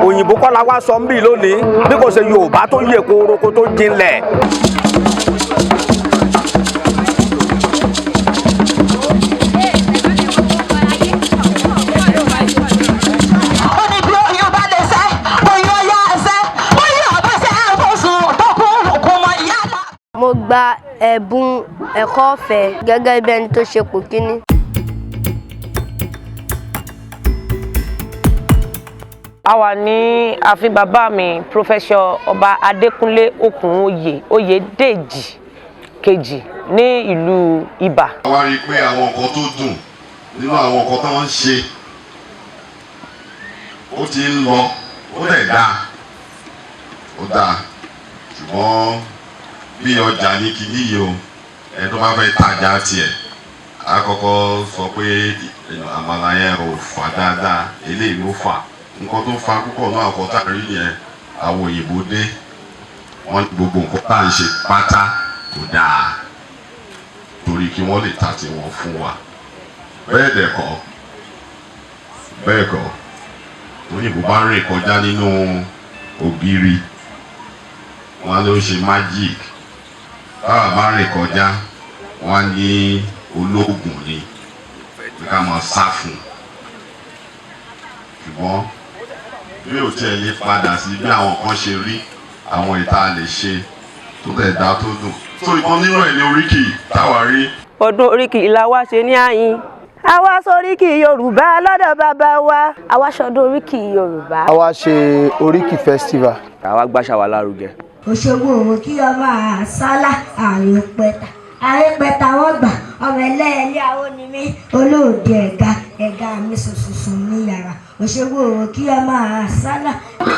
Òyìnbó kọ́ la wá sọ ń bì lónìí bí kò ṣe Yorùbá tó yè kooroko tó jinlẹ̀. Ó ní bí oyún bá lè sẹ́, bóyá ó yá ẹsẹ̀, bóyá ọba ṣe àbọ̀sùn tó kún òkun mọ́ ìyá náà. Mo gba ẹ̀bùn ẹ̀kọ́ ọ̀fẹ́ gẹ́gẹ́ bí ẹni tó ṣe ipò kíní. A wà ní ààfin bàbá mi, Professor Ọba Adékúnlé Òkúnóyè Oyèdèjì kejì ní ìlú Ibà. A wá rí i pé àwọn nǹkan tó dùn nínú àwọn nǹkan tó ń ṣe, ó ti ń lọ, ó dẹ̀ dáa, ó dáa, ṣùgbọ́n bí ọjà ní kinní yìí o, ẹni tó bá fẹ́ tajà tiẹ̀ á kọ́kọ́ sọ pé àmàlà yẹn ò fà dáadáa, eléyìí ló fà. Nǹkan tó fa púpọ̀ náà kọ́ tá a rí yẹn, àwọn òyìnbó dé, wọ́n ní gbogbo nǹkan tá à ń ṣe pátá kò dáa torí kí wọ́n lè ta tiwọn fún wa. Bẹ́ẹ̀ dẹ̀ kọ́, bẹ́ẹ̀ kọ́. Òyìnbó bá rìn kọjá nínú ògiri, wọn ló ń ṣe magic. Táwa bá rìn kọjá, wọn ní olóògùn ni pé ká máa sá fún un. Ṣùgbọ́n bí ò tiẹ̀ lè padà sí bí àwọn kan ṣe rí, àwọn ìta lè ṣe tó dẹ̀ dá tó dùn tó ìkan nínú ẹ̀ ní oríkì táwa rí. Ọdún oríkì la wá ṣe ní àyín. A wá sóríkì Yorùbá lọ́dọ̀ bàbá wa. A wá ṣọdún oríkì Yorùbá. A wá ṣe oríkì festival. Àwa gbàṣà wa lárugẹ. Òṣogbo òwò kí ọmọ àṣálà àrùn pẹta àrẹpẹta wọn gbà ọmọ ẹlẹ́ẹ̀lẹ́ àwọn ni mí olóòdì ẹ̀ga ẹ̀ga mi sùnsùnsùn ní yàrá. Òṣogbo òwò kí ọmọ àṣálà.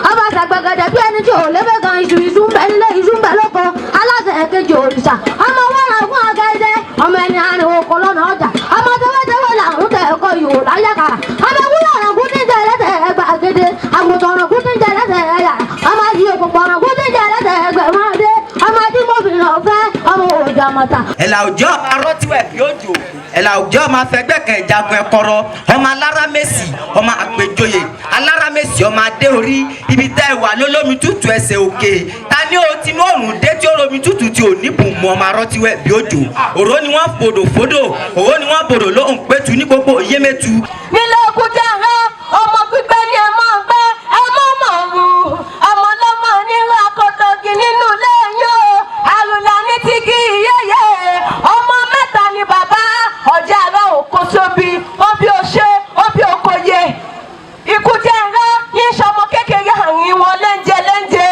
Ọba ṣàgbàgàdà bí ẹni tí ò lébè kan, iṣu iṣu ń bẹ nílé, iṣu ń bẹ lóko, aláṣẹ ẹ̀kejì òrìṣà ọmọ wàrà fún ọgẹdẹ, ọmọ ẹni àárín oko lọ́nà ọjà, ọmọ tẹwẹtẹwẹ làwọn tẹ ẹ̀kọ́ yòó láyàkàrà, ọmọ ewúrẹ́ ọ̀ràngún tí ń jẹ ẹlẹ́sẹ̀ ẹgbàgede, àgùntàn ọ̀ràngún tí ń jẹ ẹlẹ́sẹ̀ ẹyà, ọmọ adìyẹ òpópó ọ̀ràngún tí ń jẹ ẹlẹ́sẹ̀ ẹgbẹ̀rún ọdẹ, ọmọ adìmọ̀bìnrin ọ̀fẹ́, ọmọ òòjà mọ̀ta. Ẹ̀là òjò ọmọ arọ́tíwẹ̀ bí òjò, ẹ̀là òjò ọmọ afẹgbẹ́kẹ̀ ìjagun ẹ̀kọ́rọ́, ọmọ alára mẹ́sì, ọmọ àpèjọyè alára mẹ́sì, ọmọ adéorí ibi tẹ́ ẹ wà lólómi tútù ẹsẹ̀ òkè. Ta ni ó tinú òrùn dé tí ó romi tútù tí ò ní bùn mu? Ọmọ arọ́tíwẹ̀ bí òjò, òró ni wọ́n fòdò fòdò, òró ni wọ́n bòdò lóhùn pétu ní gbogbo yémẹ́tu. Nílé kújà rẹ ọmọ gbígbẹ́ ni ẹ máa gbẹ́, ẹ mọ̀ mọ̀ rù ọmọ lọ́mọ nírú akọ̀tọ̀gì nínú ilé yín o. Àrùlà ní ti kí yéyé ọmọ mẹ́ta ni bàbá ọjà rẹ òkò sóbi, ó bí o ṣe ó bí o kò yẹ. Ikú jẹ́ ńlá yín sọmọ kékeré àrùn wọn léńjẹ léńjẹ.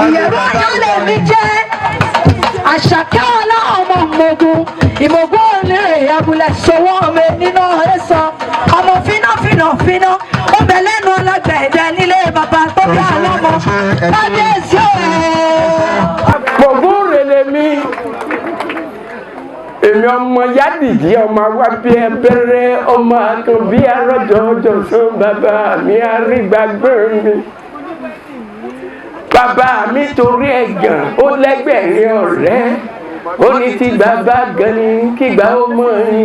Ìyẹ̀rú àyànlẹ̀ mi jẹ́ Àṣàkẹ́ ọlá ọmọ ìmọ̀gùn ìmọ̀gùn onírè abúlé sọwọ́ ọmọ nínú ọ̀rẹ́ sọ ọmọ fínà fínà fínà ó bẹ lẹ́nu ọlọ́gbẹ̀ẹ́dẹ nílé bàbá tó bí àlọ́mọ kábíyèsí ẹ̀. Gbogbo rere mi, èmi ọmọ Yádìdí, ọmọ wa bí ẹbẹrẹ, ọmọ akàn bí arọjọjọ sán, bàbá mi arígbàgbọ́n mi, bàbá mi torí ẹ̀gàn ó lẹ́gbẹ̀rin ọ̀rẹ́, ó ní tí bàbá gan ni kígbà ó mọ̀ ní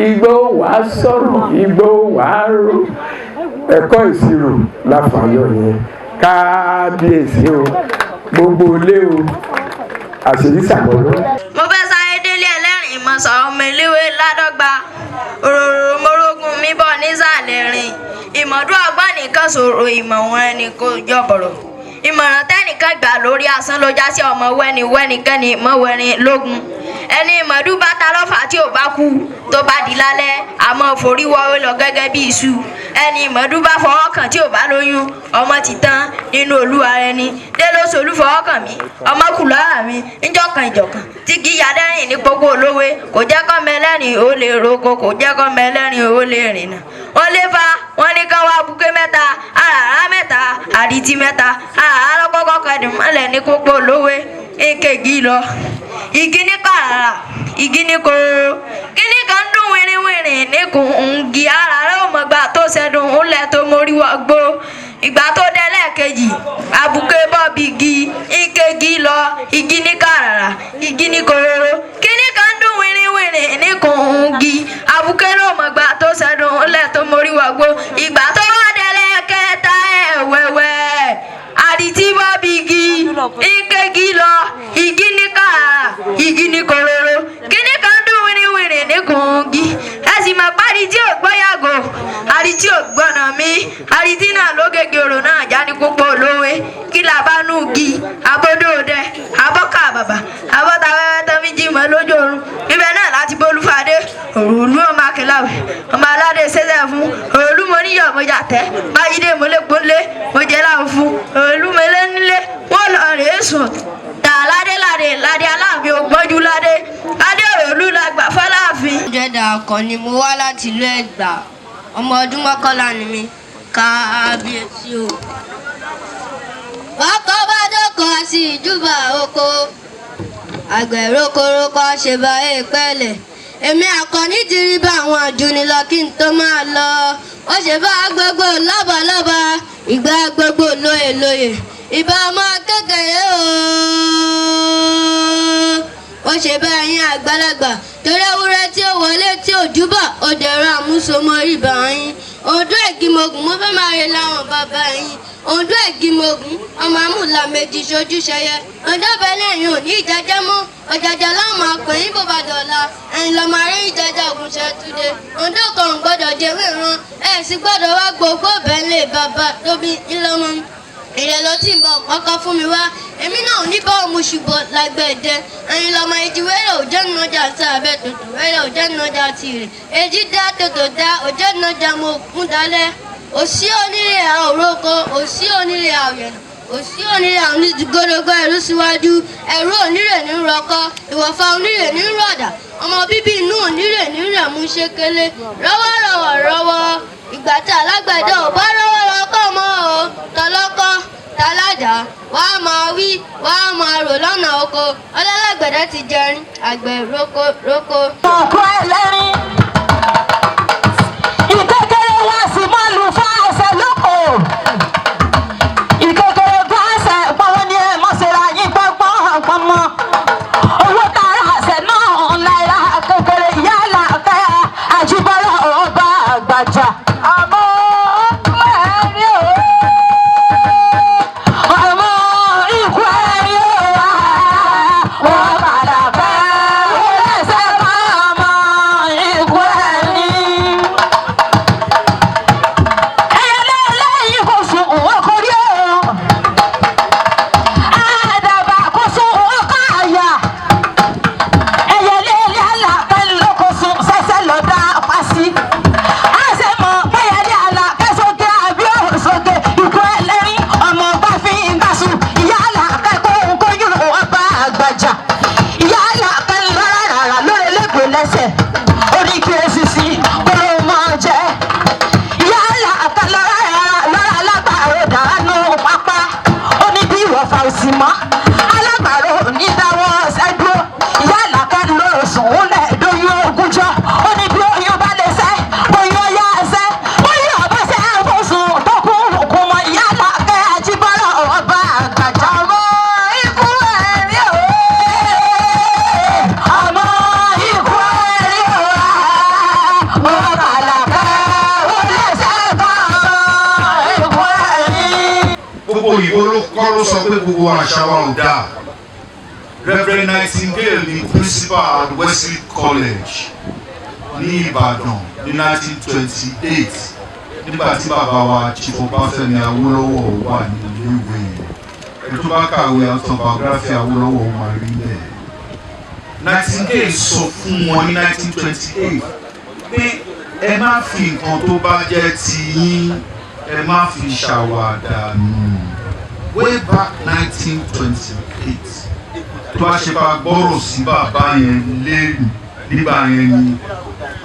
igbó wàá sọ̀rọ̀, igbó wàá rò. Ẹ̀kọ́ ìṣirò la fàyọ yẹn. Kábíyèsí o, gbogbo ilé o, àṣírí ṣàgbọ́dọ̀. Mo fẹ́ sáré délé ẹlẹ́rìn ìmọ̀sán ọmọ eléwé ládọ́gba òróró morogun mi bọ̀ nísàlẹ̀ rìn ìmọ̀dún ọgbọ́n nìkan ṣòro ìmọ̀ wọn ẹni kò jọ bọ̀rọ̀ ìmọ̀ràn tẹ́nìkan gbà lórí asán ló já sí ọmọ wẹ́ni wẹ́nikẹ́ni mọ̀wẹ́rin lógun ẹni ìmọ̀dún bá ta lọ́fà tí ò bá kú tó bá di lálẹ́ àmọ́ forí wọ́wé lọ gẹ́gẹ́ bí iṣu. Ẹni ìmọ̀dún bá fọwọ́ kàn tí ò bá lóyún, ọmọ ti tán nínú olúwa rẹ ni dé ló solú fọwọ́ kàn mí, ọmọ kù lára mi níjọkan ìjọkan tí kì í ya dẹ́rìn ní pópó olówe. Kò jẹ́ kọ́ mẹlẹ́rìn ó lè roko, kò jẹ́ kọ́ mẹlẹ́rìn ó lè rìnà. Wọ́n lé fa wọ́n ní kán wá buké mẹ́ta, àràrá mẹ́ta, àdìtì mẹ́ta, àràrá lọ́kọ́kọ́ kẹ́dùn mọ́lẹ̀ ní pópó olówe. Èkejì lọ igi ní kàràrà, igi ní kòrò, kíní kan dún wìrìwìrì níkùn ǹgì, àràrá ò mọ̀gbà tó ṣẹ́dùn ńlẹ̀ tó mórí wọgbó. Ìgbà tó dé lẹ́ẹ̀kejì, àbùké bọ́ọ̀bì igi ìkegi lọ, igi ní kàràrà, igi ní kòróró, kíní kan dún wìrìwìrì ní kòǹgì. Àbùké ló mọ̀ gbà tó sẹ́dùn ńlẹ̀ tó mórí wọ̀gbó. Ìgbà tó wá dé lẹ́ẹ̀kẹta, ẹ̀wẹ̀wẹ̀, àdìtí bọ́ọ̀bì igi ìkegi lọ, igi ní kàràrà, igi ní kòróró, kíní kan dún wìrìwìrì ní kòǹgì. Ẹ sì mọ̀ pàdé tí ò gbọ́ yàgò, àdìtí ò gbọ́nà mi, àdìtí náà ló gègé òrò náà já ní púpọ̀ olówe. Kí là bá nù gi abódòdẹ abọ́kà bàbà abọ́ta wẹ́wẹ́ tán fi jí mọ́ lójú oorun ibẹ̀ náà láti bólúfadé òrùlú ọmọ akínláwẹ̀ ọmọ aládé ṣẹṣẹ fún òrùlú mo níyọ̀ mo jà tẹ́ májídé mo lè pọ́nlé mo jẹ́ láwọn fún òrùlú mo lé nílé wọ́n lọ rèé sùn tà ládé ládé ládé aláàfin ògbọ́njú ládé ládé òrùlú la gbà fọláàfin. Jẹ́dà Akànnì, mo wá láti ìlú Ẹ̀gbá. Ọmọ ọdún 11 ni mí. Kábíyèsí o. Wákọ̀ bá dóko sí ìjúbà oko. Àgbẹ̀ rókoróko ṣe bá èèpẹ̀lẹ̀. Èmi Àkànní ti rí bá àwọn àjùní lọ kí n tó máa lọ. Ó ṣe bá gbogbo lọ́balọ́ba, ìgbà gbogbo lóye lóye. Ìbá ọmọ kékeré o, ó ṣe bá ẹ̀yin àgbàlagbà, torí ewúrẹ́ tí ó wọlé tí ò júbà, ó dẹ̀rọ àmúṣomọ ìbà yín. Òǹdó ẹ̀gìmọ̀gùn, mo fẹ́ máa re láwọn bàbá yín. Òǹdó ẹ̀gìmọ̀gùn, ọmọ amúlà méjì ṣojú ṣẹyẹ. Òǹdó bẹ́lẹ̀ ẹ̀yìn ò ní ìjẹjẹ mọ́ ọ̀jàjà láwọn akọ̀yìn bó bá dọ̀la ẹ̀yìn lọ́mọ arí ìjẹjẹ ògùnṣẹ́ túnde. Òǹdó kan ò gbọ́dọ̀ jẹ́ wíran ẹ̀ sì gbọ́dọ̀ wá gbogbo bẹ́lẹ̀ bàbá tóbi ńlọmọ ìrẹ̀ ló ti ń bọ̀ kọ́kọ́ fún mi wá. Èmi náà ò ní bá òun ṣùgbọ́n lágbẹ̀dẹ. Ẹ̀yin lọ́mọ ìjì wẹ́rẹ̀ òjẹ́ nàjà sí abẹ́ tòtò wẹ́rẹ̀ òjẹ́ nàjà ti rè èjì dá tòtò dá òjẹ́ nàjà mo kún dálẹ́. Òsí onílé àwòrókọ, òsí onílé àwòyẹ̀nà, òsí onílé àwọn onídìgódógó ẹrú síwájú ẹrú onírè ní rọkọ ìwọ̀fà onírè ní rọ̀dà ọmọ bíbí inú onírè ní rẹ̀mú ṣékélé rọwọ́rọwọ́ rọwọ́. Ìgbà tí alágbẹ̀dẹ ò bá rọwọ́ rọkọ́ mọ́ o, tọlọ́kọ́ tàládàá wàá máa wí wàá máa rò lọ́nà oko ọlọ́lágbẹ̀dẹ ti jẹrin àgbẹ̀ roko roko. Ọkọ ẹlẹ́rìn ìkékeré wá sí mọ́lù fáṣẹ lóko ìkékeré fáṣẹ pọ́nwọ́n ní ẹ̀ mọ́sẹ̀rẹ̀ yín gbọ́ngbọ́n pọ́nmọ́ owó tààrà àṣẹ náà náírà kékeré yálà kẹ́ àjíbọ́lá ọba àgbàjà. Àmọ́ ẹ̀rí o, ọmọ ikú ẹ̀rí o, wọ́n padà fẹ́ lẹ́sẹ̀ mọ́ ọmọ ikú ẹ̀rí. Ẹyẹlé lẹ́yìn kò sùn òun kò rí o. Àdàbà kò sùn òun kò àyà. Ẹyẹlé lálàkẹ́ ló kò sùn sẹ́sẹ́ lọ dá pa sí. Àṣẹ mọ̀ pẹ́yẹlé àlàkẹ́ sókè àbí òsókè ikú ẹlẹ́rìn ọmọ bá fi ń gbà sùn. Ìyá àlàkẹ́ kó ń kóyún ọba àgbàjà. Ìyá àlàkẹ́ lọ́rọ̀ rárá lórí lẹ́gbẹ̀ẹ́ lẹ́sẹ̀. Ó ní kí esisi kó ló máa jẹ́. Ìyá àlàkẹ́ lọ́rọ̀ rárá lọ́rọ̀ alágbàro dànù pápá. Ó ní bí ìwọ̀fà ò sì mọ́. Alágbàro ní dáwọ́ ṣẹ́dúró. Ìyá àlàkẹ́ ló sùn lẹ̀ dóyún ogúnjọ́. Ó ní bí oyún bá lè ṣẹ́, bóyá ó yá ẹsẹ̀. Bóyá ọba ṣe é kó sùn tó kú kú mọ́. Ìyá àlàkẹ́ Ajíbọ́lá ọba àgbàjà. Ọmọ ikú ẹ̀rí o. Ọmọ ikú ẹ̀rí o. Ọmọ àlàkẹ́ ó lè ṣẹ́ bá ikú ẹ̀rí. Gbogbo òyìnbó ló kọ́ ló sọ pé gbogbo àṣà wa ò dáa. Reverend Nightingale ni principal at Wesley College ní Ìbàdàn ní 1928 nígbà tí bàbá wa Chief Ọbáfẹ́mi Awólọ́wọ̀ wà ní iléèwé yẹn. Ẹni tó bá kàwé autobiography Awólọ́wọ̀, ó máa rí bẹ́ẹ̀. Nightingale sọ fún wọn ní 1928 pé ẹ má fi nǹkan tó bá jẹ́ ti yín, ẹ má fi ṣàwàdà nù. Way back 1928, tó bá ṣe bá gbọ́rọ̀ sí bàbá yẹn lẹ́nu nígbà yẹn ni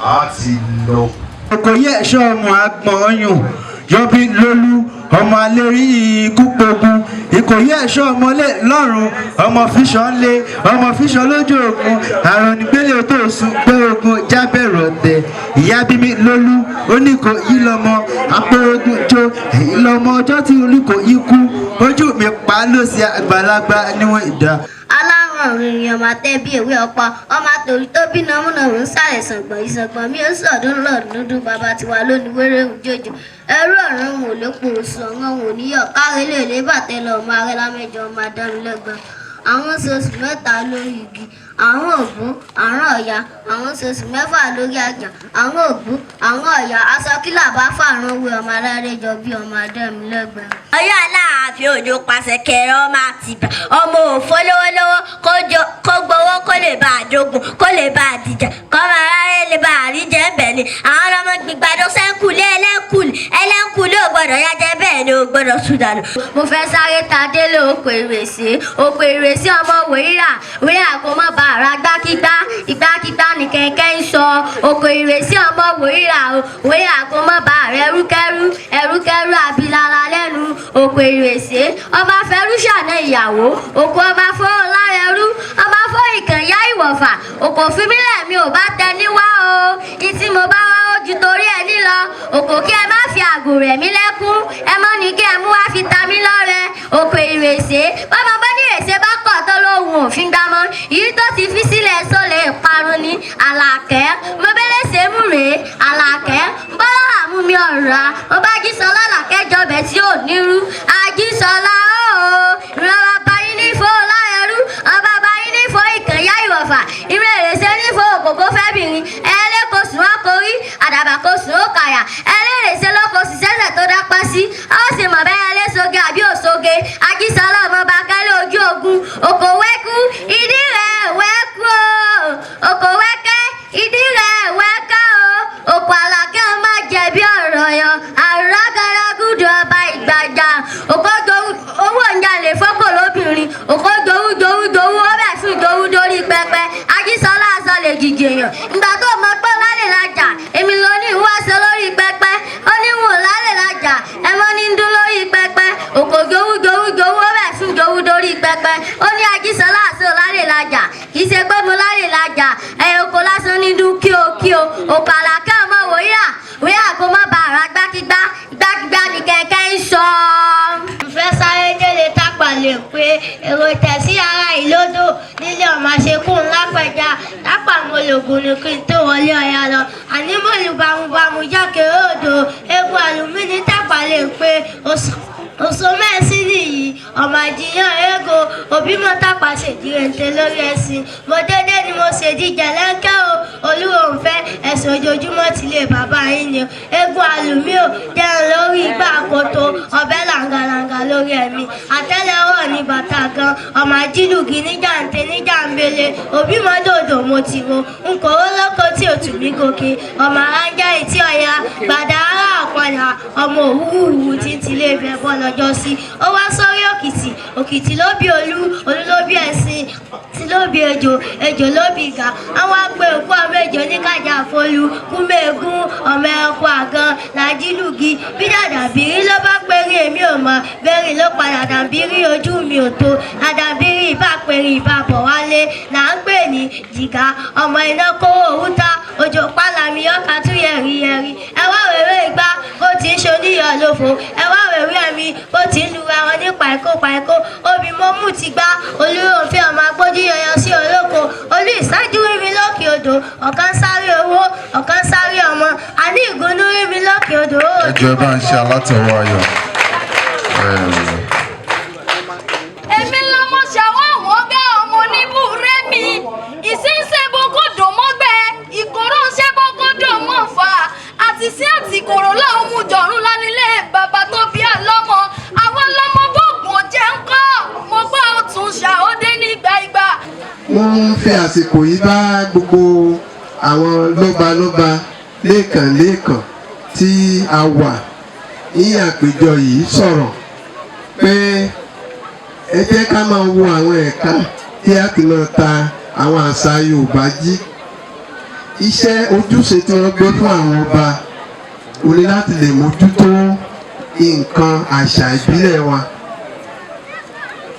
a ti lọ. Ọkọ̀ yẹ ẹ̀ṣọ́ ọmọ àgbọ̀n ọyàn yọbí lólú. Ọmọ alérí ikú pogun Ìkòyí ẹ̀ṣọ́ ọmọlé lọ́rùn ọmọ fíṣọ́ lé ọmọ fíṣọ́ lójú ogun àrùn nígbélé tó sùn pé ogun jábẹ̀rọ̀ ọ̀tẹ̀ ìyá bímí lólú oníkó yí lọmọ apẹ̀rọ̀gùn jó èyí lọmọ ọjọ́ tí oníkó yí kú ojú mi pa ló sí àgbàlagbà níwọ̀n ìdá. Alárùn ọ̀run èèyàn ọmọ àtẹ bí ewé ọ̀pá ọmọ àtòrí tó bí nàmúnàmú ń sàlẹ̀ sàngbọ̀n ìsàngbọ̀n mi ó sọ̀dún lọ́ọ̀dúndún bàbá tiwa lónìí wéré òjòjò ẹrú ọ̀run wò ló po oṣù ọ̀run wò níyọ̀ káre lè lé bàtẹ́ lọ ọmọ arẹ́lámẹ́jọ ọmọ adánilẹ́gbọ̀n àwọn ṣoṣù 3 lórí igi àwọn ògún àrùn ọ̀yà àwọn ṣoṣù 6 lórí àjà àwọn ògún àwọn ọ̀yà aṣọ kílà bá fàrùn wé ọmọ aláré jọ bí ọmọ adánilẹ́gbọ̀n. Ọ̀yọ́ Aláàfin Òjó pàṣẹ kẹrẹ ọmọ Àtìbà ọmọ òfó lówólówó kó gbowó kó lè bá a jogun kó lè bá a dìjà kọ́mọ aráyé lè bá a rí jẹ́ bẹ́ẹ̀ ni àwọn ọmọ gbígbàdo sẹ́ńkùlé ẹlẹ́ńkùlé ẹlẹ́ńkùlé ò gbọ́dọ̀ yájẹ́ bẹ́ẹ̀ ni ò gbọ́dọ̀ sùn dànù. Mo fẹ́ sáré ta délé oko ìrèsé oko ìrèsé ọmọ wòríra wíra kó mọ́ bá ara gbákígbá ìgbákígbá ní kẹ̀kẹ́ ń sọ oko ìrèsé ọmọ wòríra o wíra kó mọ́ bá ara ẹrúkẹ́rú ẹrúkẹ́rú abilala lẹ́nu oko ìrèsé ọba fẹ́rú ṣàná ìyàwó oko ọba fọ́ lára ẹrú ọba fọ́ ìkànyá ìwọ̀fà òkò fímílẹ̀ mi ò bá tẹ níwá o ìtí mo bá wá ó ju torí ẹ nílọ òkò kí ẹ má fi àgò rẹ̀ mí lẹ́kún ẹ mọ́ ní kí ẹ mú wá fi ta mí lọ́rẹ oko ìrèsé bọ́mọ bá ní ìrèsé bá kọ̀ tó lóhùn òfin gbámọ́ èyí tó ti fi sílẹ̀ sólè parun ní Àlàkẹ́ mo bẹ́lẹ̀ ṣe mú rèé Àlàkẹ́ bọ́lá àmú mi ọ̀rá mo bá Jísọlá Àlàkẹ́ jọbẹ̀ tí ò nírú Àjísọlá ooo ìran bàbá yín ní fó láyẹrú ọba bàbá yín ní fó ìkànyá ìwọ̀fà ìran èrèsé ní fó òkòkò fẹ́bìnrin ẹlẹ́kọ̀ọ́ sùn wọn korí àdàbà kò sùn ó kàyà ẹlẹ́rèsé ló kò sì sẹ́sẹ̀ tó dápá sí ó sì mọ̀ bẹ́ẹ̀ ẹlẹ́sọ̀gẹ àbí òṣoge Àjísọlá ọmọ bàkẹ́lẹ́ ojú ogun òkò wẹ́kú ìdí rẹ̀ wẹ́kú o òkò wẹ́kẹ́ ìdí rẹ̀ wẹ́kẹ́ o òkò Àlàkẹ́ ọmọ jẹ̀bi ọ̀rọ̀ yọ àràgàràgùdù ọba ìgbàjà òkò owó ìyàlè fọ́kọ̀ lóbìnrin òkò jowú jowú jowú ó bẹ̀ sùn jowú dórí pẹpẹ Àjísọlá aṣọ lè jìjì èèyàn ìgbà tó mọ pé lálẹ́ lajà èmi ló ní ìwọ aṣọ lórí pẹpẹ ó ní wò lálẹ́ lajà ẹ mọ́ ní dún lórí pẹpẹ òkò jowú jowú jowú ó bẹ̀ sùn jowú dórí pẹpẹ ó ní Àjísọlá aṣọ lálẹ́ lajà kì í ṣe pé mo lálẹ́ lajà ẹ oko lásán ní dún kío kío òkò Àlàkẹ́ ọmọ wòyíra wíyà kó má ba àrà gbákígbá gbákígbá ní kẹ̀kẹ́ ń sọ. Fẹ́ sáré délé tápà lè pé èrò tẹ̀sí ara ìlódò nílé ọmọ àṣekú ńlá pẹja tápà mo lògùn ní kí n tó wọlé ọ̀yà lọ àní mo lù bámúbámú jákè odò egun àlùmíní tápà lè pé oṣù mẹ́sìn nìyí ọmọ àjìyàn ego òbí mo tápà ṣèjìrèǹtẹ̀ lórí ẹ̀sìn mo dédé ni mo ṣèdíjà lẹ́ńkẹ́ o olúwo ń fẹ́ ẹ̀sùn ojoojúmọ́ tilé bàbá yín ni egun àlùmí ò jẹun lórí igbá àkótó ọbẹ̀ làǹgàlàǹgà lórí ẹ̀mí àtẹ́lẹwọ́ ní bàtà gan ọmọ ajílùgì níjàǹtẹ̀ níjàǹbẹ̀lẹ̀ òbí mọ́ dòdò mo ti ro n kò ró lóko tí òtún mi gòkè ọmọ aráńjá etí ọ̀ya gbàdá ara ọ̀padà ọmọ òwúrúwú tí ń tilé ibẹ̀ bọ́ lọ́jọ́ sí ó wá sórí òkìtì òkìtì ló bí olú olú ló bí ẹṣin tí ló bí ejò ejò ló bí ìgà àwọn àgbẹ̀ òkú ọmọ ejò ní kájà fọlú kúmẹ̀gún ọmọ ẹranko àgàn làjílùgì bí dàdàbírí ló bá péré èmi ò mọ̀ bẹ́rì ló padà dàbírí ojú mi ò tó dàdàbírí ìbá péré ìbá bọ̀ wálé là ń pè ní jìgá ọmọ iná kówó òwúta òjò pálami ọkà tún yẹ̀rí yẹ̀rí ẹ wá wèrè ìgbà bó ti ń ṣoníyọ̀ lófo ẹ wá wèrè ẹ̀mí bó ti ń lura wọn ní pàìkó pàìkó obì mọ́mú ti gbá olúròǹfẹ́ ọmọ agbójú yọyọ sí olóko olú ìsájú rí mi lókè odò ọ̀kan sáré owó ọ̀kan sáré ọmọ àní ìgúnnú rí mi lókè odò. Ẹ jọ̀ọ́ ẹ bá ń ṣe alátẹ̀wọ́ ayọ̀. Èmi lọmọ ṣàwọn àwọn ọgá ọmọ oníbùrẹ́ mi ìsínsẹ́bọ̀gọ́dọ̀ mọ́gbẹ́ ìkòrò ṣẹ́bọ̀gọ́dọ̀ mọ́fà àti sí àtìkòrò láwọn mú jọ̀rún lánilé bàbá tó bí àlọ́mọ àwọn lọ́mọ bọ́ọ̀gùn jẹ́ ń kọ́ mo gbọ́ ọ̀tún ṣàódé nígbà ìgbà. Wọ́n ń fi àsìkò yìí bá gbogbo àwọn lọ́balọ́ba lẹ́ẹ̀kan lẹ́ẹ̀kan tí a wà ní àpéjọ yìí sọ̀rọ̀ pé ẹ jẹ́ ká máa wo àwọn ẹ̀ka tí a ti máa ta àwọn àṣà Yorùbá jí. Iṣẹ́ ojúṣe tí wọ́n gbé fún àwọn ọba ó ní láti lè mójútó Nǹkan àṣà ìbílẹ̀ wa,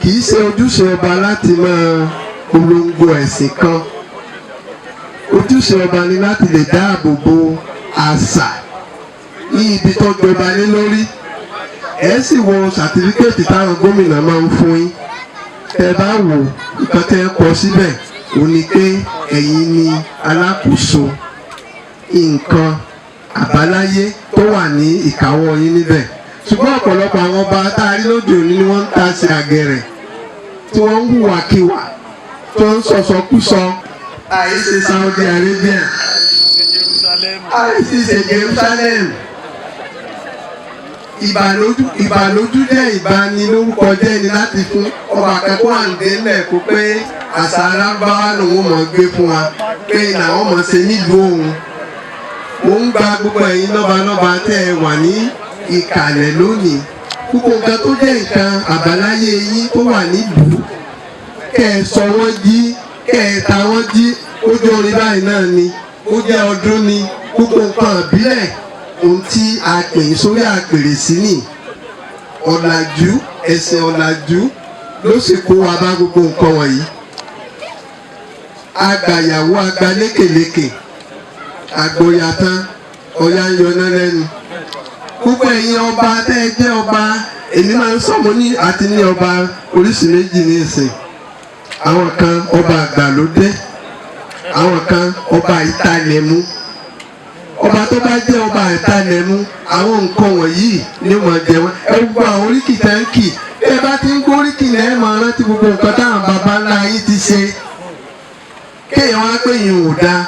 kì í ṣe ojúṣe ọba láti máa polongo ẹ̀sìn kan. Ojúṣe ọba ni láti lè dáàbò bo àṣà ní ibi tó jọba lé lórí. Ẹ sì wo certificate táwọn gómìnà máa ń fún yín, tẹ bá wò, nǹkan tẹ kọ síbẹ̀ ò ní pé ẹ̀yin ni alákòóso nǹkan àbáláyé tó wà ní ìkáwọ́ yín níbẹ̀. Ṣùgbọ́n ọ̀pọ̀lọpọ̀ àwọn ọba tá a rí lóde òní ni wọ́n ń ta sí àgẹ̀rẹ̀, tí wọ́n ń hùwàkiwà, tó ń sọ̀sọ̀kúsọ. Àìsí Saudi Arabia, àìsí ṣe Jerusalem. Ìbàlójú jẹ́ ìbanilórúkọ jẹ́ ni láti fún ọba akẹ́kọ̀ọ́ àǹdélẹ̀ kó pé àṣà alábáwá lòun mọ̀ gbé fún wa pé làwọn mọ̀ ṣe nílùú òun. Mo ń gba gbogbo ẹ̀yin lọ́balọ́ba tẹ́ ẹ wà ní ìkàlẹ̀ lónìí, gbogbo nǹkan tó jẹ́ nǹkan àbáláyé yín tó wà nílùú, kẹ́ ẹ sọ wọ́n jí, kẹ́ ẹ ta wọ́n jí. Ó jẹ́ orin báyìí náà ni, ó jẹ́ ọdún ni, gbogbo nǹkan ìbílẹ̀, ohun tí a pè é sórí àpèrè sí ni. Ọ̀làjú, ẹ̀sìn ọ̀làjú ló sì kó wa bá gbogbo nǹkan wọ̀nyí. Agbàyàwó agba lékèlékè, àgbòyà tán, ọ̀yà ń yọná lẹ́nu. Gbogbo ẹ̀yin ọba tẹ́ ẹ jẹ́ ọba, èmi máa ń sọ̀mọ́ ní àti ní ọba oríṣi méjì ní ìsìn. Àwọn kan ọba àgbàlódé, àwọn kan ọba ìtalẹ̀mú. Ọba tó bá jẹ́ ọba ìtalẹ̀mú, àwọn nǹkan wọ̀nyí ni wọ́n jẹ wọ́n. Ẹ gbogbo àwọn oríkì tẹ́ ń kì, ẹ bá ti ń gbóríkì lẹ́ẹ̀ máa rántí gbogbo nǹkan táwọn baba ńlá yín ti ṣe. Kéèyàn wá pé yìí ò dáa,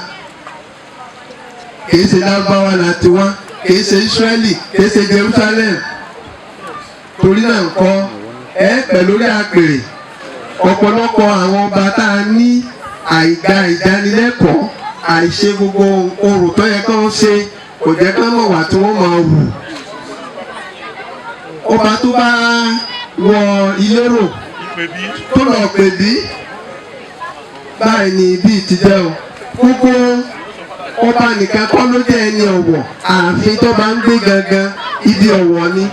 kìí ṣe Lárúbáwá la ti wá, kìí ṣe Ísírẹ́lì, kìí ṣe Jerusalem. Torí náà ńkọ́, ẹ pẹ̀ lórí àpèrè. Ọ̀pọ̀lọpọ̀ àwọn ọba tá a ní, àìgbà ìdánilẹ́kọ̀ọ́, àìṣe gbogbo orò tó yẹ kán ṣe, kò jẹ́ kán mọ̀ wá tí wọ́n máa wù. Ọba tó bá wọ ilé rò tó lọ pè bí báyìí ni bíi ti jẹ́ o. Gbogbo ọba nìkan kọ́ ló jẹ́ ẹni ọ̀wọ̀. Ààfin tó bá ń gbé gangan, ibi ọ̀wọ̀ ni,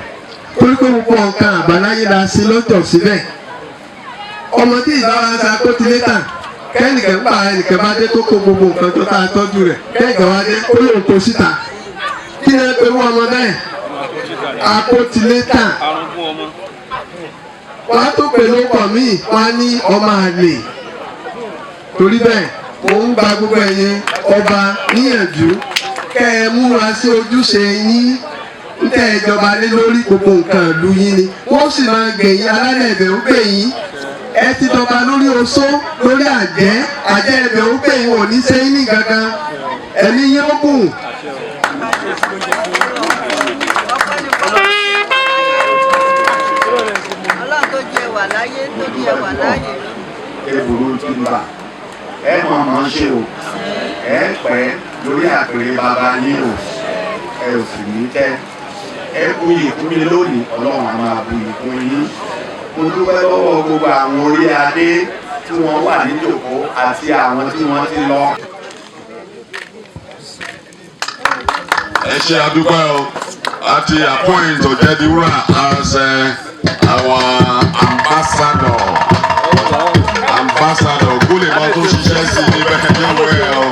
torí pé gbogbo nǹkan àbáláyé la ṣe lọ́jọ́ síbẹ̀. Ọmọdé ìbára sa kó ti létà kẹ́nìkan pa, ẹnìkan bá dé tó kó gbogbo nǹkan tó tá a tọ́jú rẹ̀, kẹ́nìkan wá dé ó lóun kó síta, kí ni ẹ pé wọ́n ọmọ bẹ́ẹ̀ akótilétà? Wọ́n á tó pè lóko míì, wọ́n á ní ọmọ àlè. Torí bẹ́ẹ̀, mò ń gba gbogbo ẹ̀yin ọba níyànjú kẹ́ ẹ múra sí ojúṣe yín tẹ́ ẹ jọba lé lórí. Gbogbo nǹkan ìlú yín ni wọ́n sì máa gbẹ̀yìn. Alálẹ̀ ẹ̀bẹ̀ ó gbè yín. Ẹ ti dọba lórí oṣó, lórí àjẹ́. Àjẹ́ ẹ̀bẹ̀ ó gbè yín, ò ní ṣe yín ní gangan, ẹ̀mí yín ó gùn. Ọlọ́run tó jẹ́ wà láyé, tó jẹ́ wà láyé. Ebùrú ti ń bà ẹ mọ̀ mọ̀ ṣe o. Ẹ pẹ́ lórí àpèrè bàbá yín o, ẹ ò sì ní tẹ́. Ẹ buyì kún mi lónìí, Ọlọ́run á máa buyì kún yín. Mo dúpẹ́ lọ́wọ́ gbogbo àwọn orí adé tí wọ́n wà níjòkó àti àwọn tí wọ́n ti lọ. Ẹ ṣe àdúpẹ́ o. A ti appoint Ọ̀jẹ̀dìwúrà as our ambassador. Ambassador kó lè mọ tó ṣiṣẹ́ sí i níbẹ̀ níwẹ̀ o.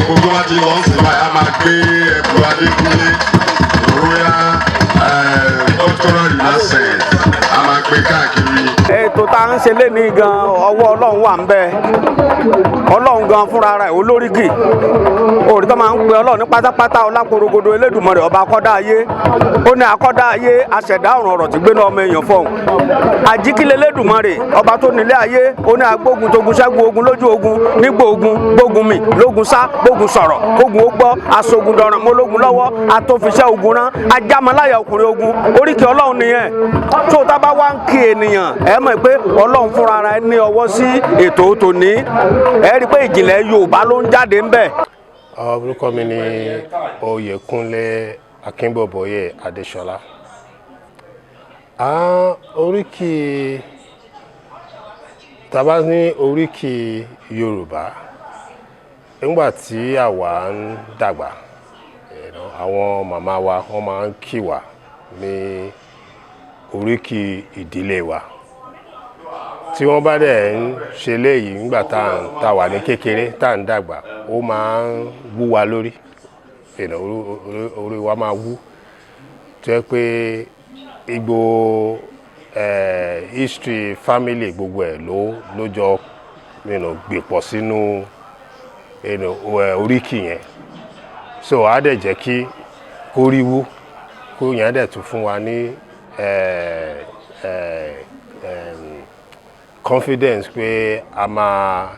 Gbogbo wa ti lọ sí báyìí, a máa gbé ẹ̀bùn Adékúnlé Royal Cultural Renaissance, a máa gbé káàkiri. Ètò tá à ń ṣe léni gan, ọwọ́ Ọlọ́run wà ń bẹ. Ọlọ́run gan fúnra rẹ̀ olóríkì òrí tó máa ń pe Ọlọ́run ní pátápátá, ọláporogodo Elédùmarè, ọba akọ́dá ayé. Ó ní akọ́dá ayé, aṣẹ̀dá ọ̀run, ọ̀rọ̀ tí gbéná ọmọ èèyàn fọ̀hún, àjíkílẹ̀ Elédùmarè, ọba tó nílé ayé. Ó ní agbógun togun, ṣẹ́gun ogun lójú ogun, nígbò ogun, gbógun mì lógun, sá gbógun, sọ̀rọ̀ kógun ó gbọ́, aṣogun dọ̀ràn mọ́lógun lọ́wọ́, atófiṣẹ́ ogun rán, ajámaláyà ọkùnrin ogun. Oríkì Ọlọ́run nìyẹn. Tó tá bá wá ń kí ènìyàn, ẹ mọ̀ pé Ọlọ́run fúnra rẹ̀ ní ọwọ́ sí ètò tòní. Ẹ rí i pé ìjìnlẹ̀ Yorùbá ló ń jáde ńbẹ̀. Orúkọ mi ni Oyèkúnlé Akínbọ̀bọ̀yé Adéṣọlá. Oríkì tá bá ní oríkì Yorùbá, nígbà tí àwa ń dàgbà, àwọn màmá wa wọ́n máa ń kí wa. ní oríkì ìdílé wa. Tí wọ́n bá dẹ̀ ń ṣe léyìí nígbà tá a wà ní kékeré, tá à ń dàgbà, ó máa ń wú wa lórí, orí wa máa wú, tó yẹ pé igbó history family gbogbo ẹ̀ ló jọ gbè pọ̀ sínú oríkì yẹn. So á dẹ̀ jẹ́ kí kó rí wú, kó yẹn á dẹ̀ tún fún wa ní confidence pé a máa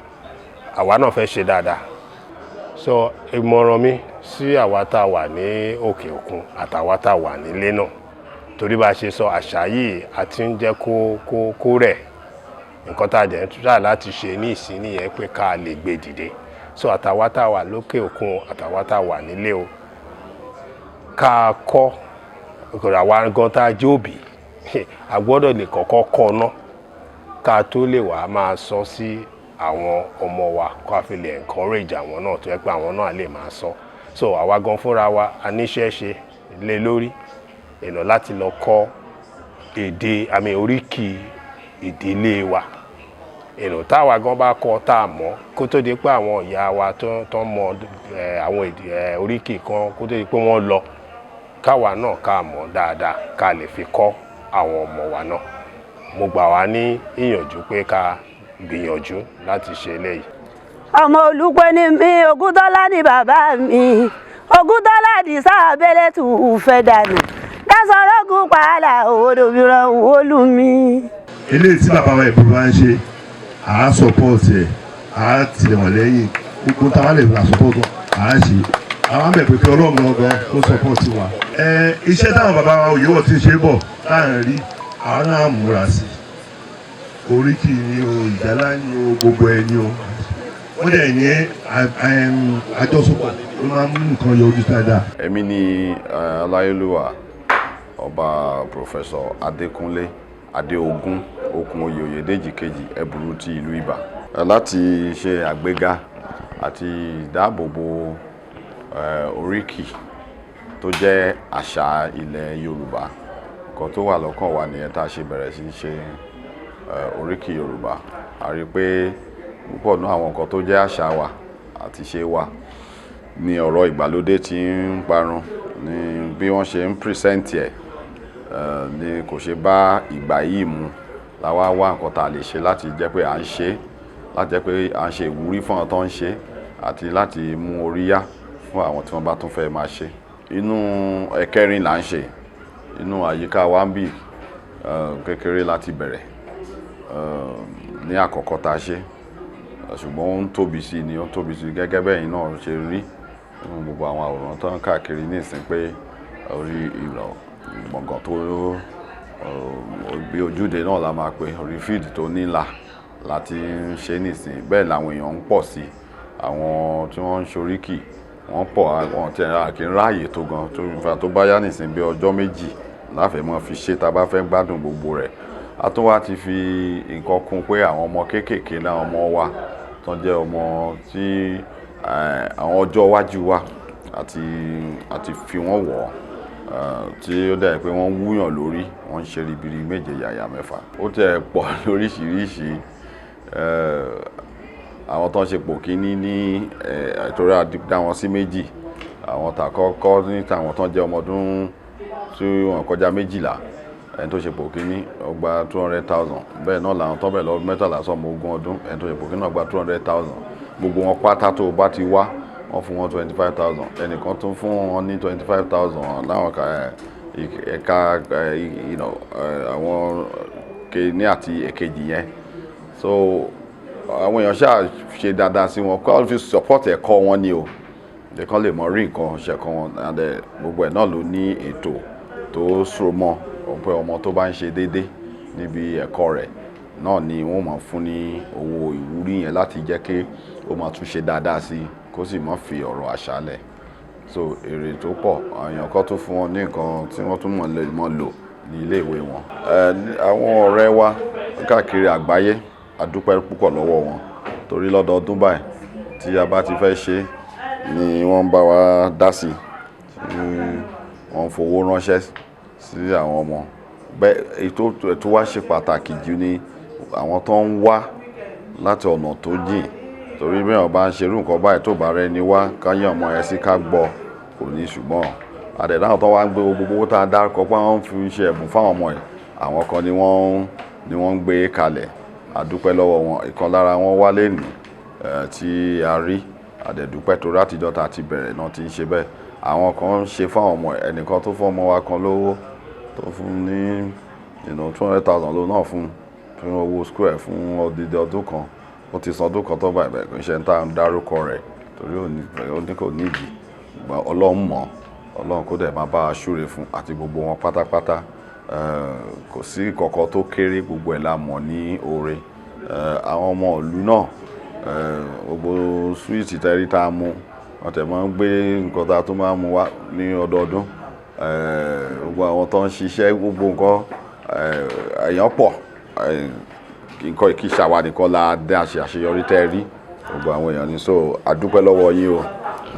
àwa náà fẹ́ ṣe dáadáa. So ìmọ̀ràn mi sí àwa tá a wà ní òkè òkun àtàwa tá a wà nílé náà, torí bá a ṣe sọ àṣà yìí a ti ń jẹ́ kó rẹ̀, nǹkan tá a jẹ́ ń try láti ṣe ní ìsín nìyẹn pé ká lè gbé dìde. So àtàwa tá a wà lókè òkun àtàwa tá a wà nílé o, ká kọ́ àwa gan tá a jẹ́ òbí, a gbọ́dọ̀ lè kọ́kọ́ kọ́ ná ká tó lè wá máa sọ sí àwọn ọmọ wa, kó a fi lè encourage àwọn náà tó yẹ pé àwọn náà lè máa sọ. So àwa gan fúnra wa a níṣẹ́ ṣe lé lórí ènà láti lọ kọ́ èdè àmì oríkì ìdílé wa. Ènà táwa gan bá kọ́ tá a mọ̀, kó tó di pé àwọn ìyá wa tó mọ àwọn èdè oríkì kan, kó tó di pé wọ́n lọ, káwa náà ká mọ̀ dáadáa ká lè fi kọ́ àwọn ọmọ wa náà. Mo gbà wá ní ìyànjú pé ká gbìyànjú láti ṣe eléyìí. Ọmọ Olùpẹ̀ ni mí, Ògúntọ́lá ni bàbá mi, Ògúntọ́lá ní sábẹ́lẹ̀ tù ú fẹ́ dànù, dásọ̀rọ̀gùn pààlà òdòmíràn olú mi. Eléyìí tí bàbá wa ìbúrú wa ń ṣe, à á support ẹ̀, à á tì wọ́n lẹ́yìn, gbogbo táwa lè ra support wọn, à á ṣe. Àwọn àmì pé Ọlọ́run gangan ló support wa. Iṣẹ́ táwọn bàbá wa Oyèwọ̀ ti ṣe bọ̀ láàrin rí, àwọn náà múra sí i. Oríkì ni o, ìjálá ni o, gbogbo ẹ ni o. Wọ́n dẹ̀ ní àjọṣepọ̀ ló máa ń mú nǹkan yọjú dáadáa. Èmi ni Aláyélúwà Ọba Professor Adékúnlé Adéogún Okùnoyè Oyèdèjì kejì Ẹ̀bùrú ti ìlú Ìbà. Láti ṣe àgbéga àti ìdáàbòbò oríkì tó jẹ́ àṣà ilẹ̀ Yorùbá, nǹkan tó wà lọ́kàn wa nìyẹn tá a ṣe bẹ̀rẹ̀ sí í ṣe oríkì Yorùbá. A rí i pé púpọ̀ nínú àwọn nǹkan tó jẹ́ àṣà wa àti ṣe wa ní ọ̀rọ̀ ìgbàlódé tí ń parun, ní bí wọ́n ṣe ń pírísẹ́ǹtì ẹ̀ ní kò ṣe bá ìgbà yìí mu. La wá wá nǹkan tá a lè ṣe láti jẹ́ pé à ń ṣe, láti jẹ́ pé à ń ṣe ìwúrí fún àwọn tó ń ṣe àti láti mú orí yá fún àwọn tí wọ́n bá tún fẹ́ máa ṣe. Inú ẹ̀kẹrin là ń ṣe, inú àyíká wa ń bì kékeré láti bẹ̀rẹ̀ ní àkọ́kọ́ tá a ṣe, ṣùgbọ́n ó ń tóbi sí i ni, ó ń tóbi sí i gẹ́gẹ́ bẹ́ẹ̀ náà ṣe rí nínú gbogbo àwọn àwòrán tó ń káàkiri ní ìsìn pé orí ìlọ gbọ̀ngàn tó bí ojúde náà la máa pè, orí fíìdì tó nílà láti ń ṣe nísìn. Bẹ́ẹ̀ làwọn èèyàn ń pọ̀ sí i, àwọn tí wọ́n ń ṣoríkì wọ́n pọ̀, àwọn tí a kì í ráàyè tó gan tó ń fa tó bá yá nísìn bí ọjọ́ méjì láfẹ̀ẹ́ mọ́ fi ṣe tá a bá fẹ́ gbádùn gbogbo rẹ̀. A tún wá ti fi nǹkan kún pé àwọn ọmọ kéékèèké náà, ọmọ wa tó jẹ́ ọmọ tí àwọn ọjọ́ iwájú wa àti fi wọ́n wọ̀ tí ó dẹ̀ pé wọ́n wúyàn lórí, wọ́n ń ṣe ribiri méje yàyà mẹ́fà. Ó tẹ̀ pọ̀ lóríṣiríṣi. Àwọn tó ń ṣe pò kíní ní ìtorí a dá wọn sí méjì, àwọn tàkọ́kọ́ ní tàwọn tó ń jẹ́ ọmọ ọdún tí wọ́n kọjá 12, ẹni tó ṣe pò kíní ó gba 200,000. Bẹ́ẹ̀ náà làwọn tó bẹ̀ lọ 13 sọmọ ogún ọdún, ẹni tó ṣe pò kíní náà gba 200,000. Gbogbo wọn pátá tó bá ti wá, wọ́n fún wọn 25,000, ẹnìkan tún fún wọn ní 25,000 láwọn ẹ̀ka àwọn kíní àti èkejì yẹn. So àwọn èèyàn ṣáà ṣe dáadáa sí wọn, kó fi support ẹ̀kọ́ wọn ni o, nìkan lè mọ rí nǹkan ṣẹ̀kọ́ wọn. And gbogbo ẹ̀ náà ló ní ètò tó so mọ́ pé ọmọ tó bá ń ṣe déédé níbi ẹ̀kọ́ rẹ̀ náà ni wọ́n máa fún ní owó ìwúrí yẹn láti jẹ́ kí ó máa tún ṣe dáadáa sí i, kó sì má fi ọ̀rọ̀ àṣà lẹ̀. So èrè tó pọ̀, èèyàn kan tó fún wọn ní nǹkan tí wọ́n tún mọ̀ lò ní ilé ìwé wọn. Àwọn ọ̀rẹ́ wa káàkiri àgbáyé, a dúpẹ́ púpọ̀ lọ́wọ́ wọn, torí lọ́dọọdún báyìí tí a bá ti fẹ́ ṣe ni wọ́n ń bá wa dá sí i, wọ́n ń fowó ránṣẹ́ sí Sí àwọn ọmọ bẹ́ẹ̀, èyí tó wá ṣe pàtàkì jù ni àwọn tó ń wá láti ọ̀nà tó jìn, torí bí èèyàn bá ń ṣerú nǹkan báyìí, tó bá rẹ ni wá káyé ọmọ yẹn sí ká gbọ́ kò ní. Ṣùgbọ́n àdẹ̀dáhùn tó wá ń gbé gbogbo owó tá a dárúkọ pé wọ́n fi ṣe ẹ̀bùn fáwọn ọmọ yìí, àwọn kan ni wọ́n ń gbé kalẹ̀. A dúpẹ́ lọ́wọ́ wọn. Ìkan lára wọn wá lẹ́nìí tí a rí àdẹ̀dúpẹ́, torí àtijọ́ tá a ti bẹ̀rẹ̀ náà ti ń ṣe bẹ́ẹ̀. Àwọn kan ń ṣe fáwọn ọmọ ẹ̀. Ẹnìkan tó fún ọmọ wa kan lówó, tó fún ní 200,000 ló náà fún owó school ẹ̀ fún odidi ọdún kan. Ó ti san ọdún kan tó bá ìbẹ̀rẹ̀. Kò ń ṣe ń tá ń dárúkọ rẹ̀ torí ó ní kò nídìí. Ọlọ́run mọ̀, Ọlọ́run kó dẹ̀ máa bá a ṣúre fún àti gbogbo wọn pátápátá. Kò sí ìkọ̀kọ̀ tó kéré, gbogbo ẹ̀ la mọ̀ ní oore. Àwọn ọmọ ìlú náà, gbogbo sweet tẹ́rí tá a mú, wọ́n tẹ̀ máa ń gbé nǹkan tá a tún máa ń mú wá ní ọdọọdún. Gbogbo àwọn tó ń ṣiṣẹ́, gbogbo nǹkan èèyàn pọ̀. Nǹkan ìkíṣà wa nìkan la dé àṣẹ àṣeyọrí tẹ́ rí, gbogbo àwọn èèyàn ní. So a dúpẹ́ lọ́wọ́ yín o,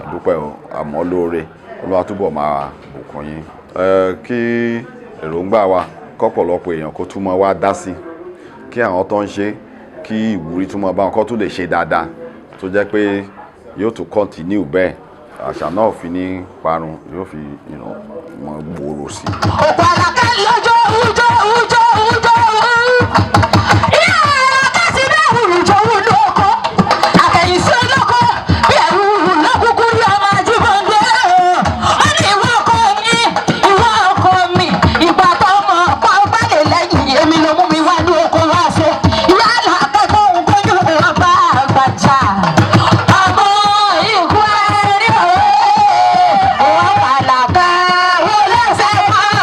a dúpẹ́ o, àmọ́ lóore. Olúwa túbọ̀ máa bùkún yín. Kí èròǹgbà wa kọ́pọ̀lọpọ̀ èèyàn kó tún máa wá dá sí, kí àwọn tó ń ṣe, kí ìwúrí tún máa bá wọn kó tún lè ṣe dáadáa, tó jẹ́ pé yóò tún continue bẹ́ẹ̀, àṣà náà fi ní parun, yóò fi mọ gbòòrò sí i. Òkú àlàkà lọ́jọ́ ujọ́ ujọ́ ujọ́. Ìyá àlàkà ti bẹ́ẹ̀ ujọ́ olóko. Àkẹ́yìnsí olóko bí ẹ̀rù lọ́kùnkùn rí ọmọ ajíbọ̀gbé. Ó ní ìwọ ọkọ mi, ìwọ ọkọ mi, ìgbà tó mọ̀ ọ̀pá ọba lè lẹ́yìn èmi ló mú mi wá ní oko wá ṣe. Ìyá àlàkà kó ń kójú ọba àgbàjà. Ọmọ ikú ẹni òwe, òun àlàkà ó lẹ́sẹ̀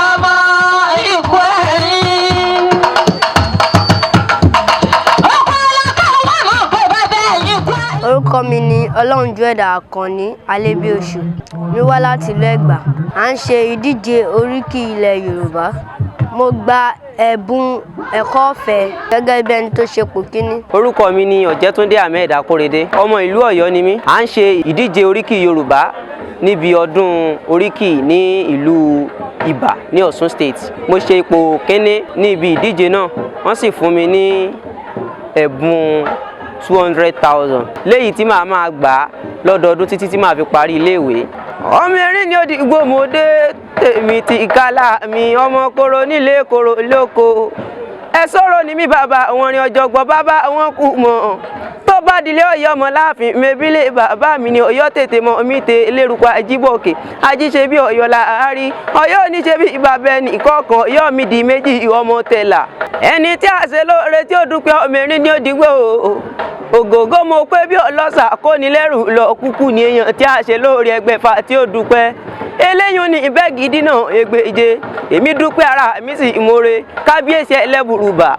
ọmọ ikú ẹni. Orúkọ mi ni Ọlọ́runjúẹ̀dá Àkànní Alébíoṣù. Mi wá láti ìlú Ẹ̀gbá. À ń ṣe ìdíje oríkì ilẹ̀ Yorùbá. Mo gba ẹ̀bùn ẹ̀kọ́ ọ̀fẹ́ gẹ́gẹ́ bí ẹni tó ṣe ipò kíní. Orúkọ mi ni Ọ̀jẹ̀túndé Ahmed Akórèdé. Ọmọ ìlú Ọ̀yọ́ ni mí. À ń ṣe ìdíje oríkì Yorùbá níbi ọdún oríkì ní ìlú Ìbà ní Ọ̀ṣun State. Mo ṣe ipò kíní ní ibi ìdíje náà, wọ́n sì fún mi ní ẹ̀bùn 200,000 léyìí tí màá máa gbà á lọ́dọọdún títí tí màá fi parí iléèwé. Ọmọ erin ni ó di gbòmòdé tèmi ti kálá mi, ọmọ koro nílé koro lóko, ẹ sọ̀rọ̀ ní mi bàbá wọn rin ọ̀jọ̀gbọ́n, bàbá wọn kú mọ́. Tó bá dilé Ọ̀yọ́ ọmọ láàfin mebílẹ̀ bàbá mi ni Ọ̀yọ́ tètè mọ mi tè lérúkọ Ajíbọ̀kè ajíṣe bí Ọ̀yọ́ la àárí Ọ̀yọ́ oníṣe bí bàbá ẹnì kọ̀ọ̀kan. Ọ̀yọ́ mi di méjì ọmọ tẹ̀là ẹni tí a ṣe lóore tí ó dúpẹ́. Ọmọ erin ní òdìgbò ògògó mo pé bí ọlọ́sà kó ní lẹ́rù lọ kúkú ní èèyàn tí a ṣe lóore ẹgbẹ̀fà tí ó dúpẹ́ eléyìí ní ìbẹ́ gidi náà ègbèje. Èmi dúpẹ́, ara mi sì ìmoore. Kábíyèsí ẹlẹ́bùrúbà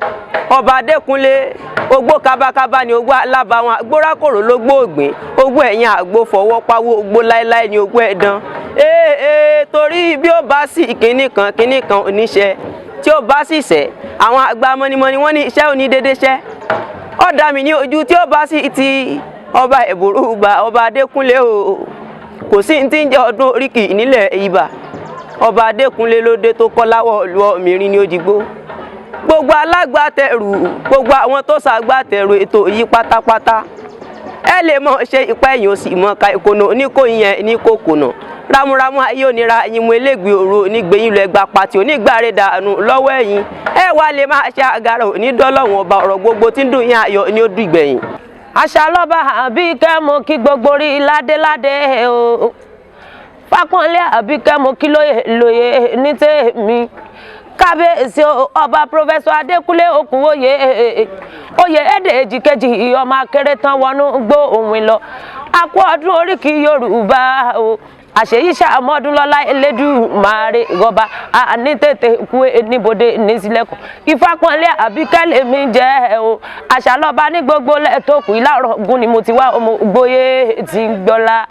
Ọba Adékúnlé, ogbó kábákábá ni ogbó alábàwọn agbórákòrò ló gbó ògbìn ogbó ẹ̀yìn àgbo fọwọ́ pawó ogbó láéláé ni ogbó ẹ̀dán ee, torí bí ó bá sì kinní kan kinní kan oníṣẹ́ tí ó bá sì ṣẹ́, àwọn àgbà mọ́nímọ́ní wọ́n ní iṣẹ́ òní dédé ṣẹ́. Ó dá mi ní ojú tí ó bá sì ti Ọba Ẹ̀bùrúgba Ọba Adékúnlé o, kò sí ní tí ń jẹ́ ọdún oríkì nílẹ̀ Ibà. Ọba Adékúnlé ló dé tó kọ́ láwọ̀ ìlú ọ̀mìnrin ní Òjìgbó. Gbogbo alágbàtẹrù, gbogbo àwọn tó ṣàgbàtẹrù ètò yìí pátápátá, ẹ lè mọ ṣe ìpẹ́ yìí, ó sì mọ ka ìkònà oníkóyin yẹn ní kòkònà rámúrámú ayé onira yín mú elégbèé òru onígbẹ̀yìn lọ ẹgbà pàtì onígbàre dànù lọ́wọ́ ẹ̀yìn. Ẹ wá lè máa ṣe àgàrà onídọ́lọ́wọ̀n ọba ọ̀rọ̀ gbogbo tí ń dùn yín ayọ̀ ní ó dùn ìgbẹ̀yìn. Àṣà lọ́ba Àbíkẹ́, mo kí gbogbo rí ládéládé o. Fápọ́nlé Àbíkẹ́, mo kí lóye lóye ní tèmi. Kábíyèsí Ọba Professor Adékúnlé Òkúnwóye oyè èdè èjìkejì, ọmọ akéré tán wọnú gbó òun lọ. Akú ọdún oríkì Yorùbá o. Àṣeyí ṣàmọ́dún lọ́lá Elédùmarè rọba àní tètè kú níbodè nísìlẹ̀kùn. Ìfapọ̀nlé Àbíkẹ́ lèmi jẹ́ o. Àṣà lọ́ba ní gbogbo lẹ́ẹ̀tọ́kù ìlàrọ̀ gún ni mo ti wá ọmọ gbóyè tí ń gbọ́lá.